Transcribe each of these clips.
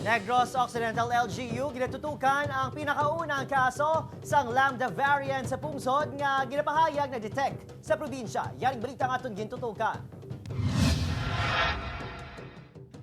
Negros Occidental LGU ginatutukan ang pinakaunang kaso sang Lambda variant sa pungsod nga ginapahayag na detect sa probinsya. Yaring balita nga aton gintutukan.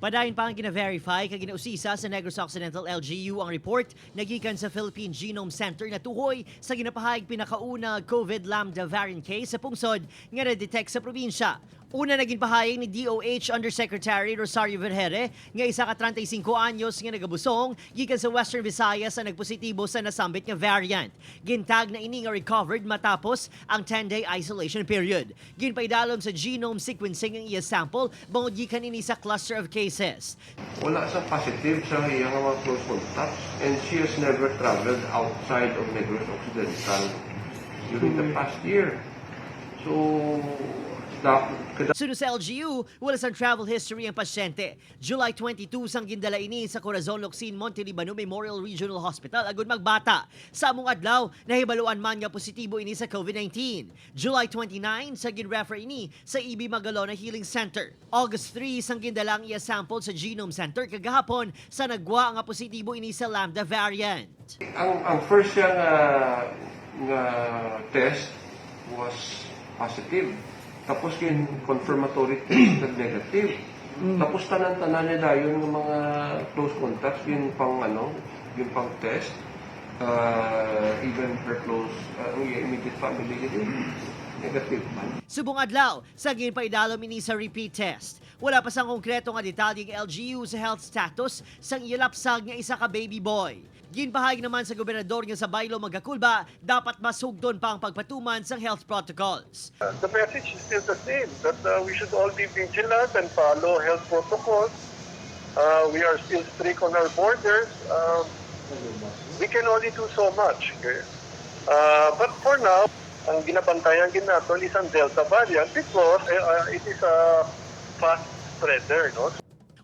Padayon pa ang gina-verify kag ginausisa sa Negros Occidental LGU ang report nagikan sa Philippine Genome Center na tuhoy sa ginapahayag pinakauna COVID Lambda variant case sa pungsod nga na-detect sa probinsya. Una naging pahayag ni DOH Undersecretary Rosario Vergeire nga isa ka 35 anyos nga nagabusong gikan sa Western Visayas ang nagpositibo sa nasambit nga variant. Gintag na ini nga recovered matapos ang 10-day isolation period. Ginpaidalom sa genome sequencing ang iya sample bangod gikan ini sa cluster of cases. Wala sa positive sa iyang mga close contacts and she has never traveled outside of Negros Occidental during the past year. So, kada Sunod sa LGU, wala sang travel history ang pasyente. July 22 sang gindala ini sa Corazon Locsin Montelibano Memorial Regional Hospital agud magbata. Sa among adlaw, nahibaluan man nga positibo ini sa COVID-19. July 29 sa gin-refer ini sa EB Magalona Healing Center. August 3 sang gindala ang iya sample sa Genome Center kagahapon sa nagwa nga positibo ini sa Lambda variant. Ang first siya nga test was positive. Tapos yung confirmatory test nag negative. Tapos tanan-tanan nila yun ng mga close contacts, yung pang ano, yung pang test. Even her close, immediate family, yun, negative man. Subong adlaw, sa ginpaidalom ini sa repeat test. Wala pa sang konkreto nga detalye ang LGU sa health status sang ilapsag nga isa ka baby boy. Ginpahayag naman sa gobernador nga sa Baylo Magakulba, dapat masugdon pa ang pagpatuman sang health protocols. The message is still the same, that we should all be vigilant and follow health protocols. We are still strict on our borders. We can only do so much. Okay? But for now, ang ginabantayan gid naton is ang Delta variant because it is a fast spreader. No?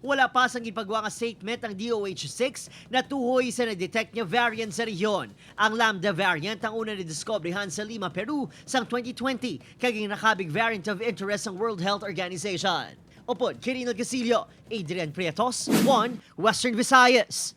Wala pa sang ginpagwa nga statement ang DOH-6 na tuhoy sa na-detect nga variant sa rehiyon. Ang Lambda variant ang una nadiskobrehan sa Lima, Peru sang 2020 kag nakabig variant of interest ang World Health Organization. Upod, Quirino Casillo, Adrian Prietos, 1 Western Visayas.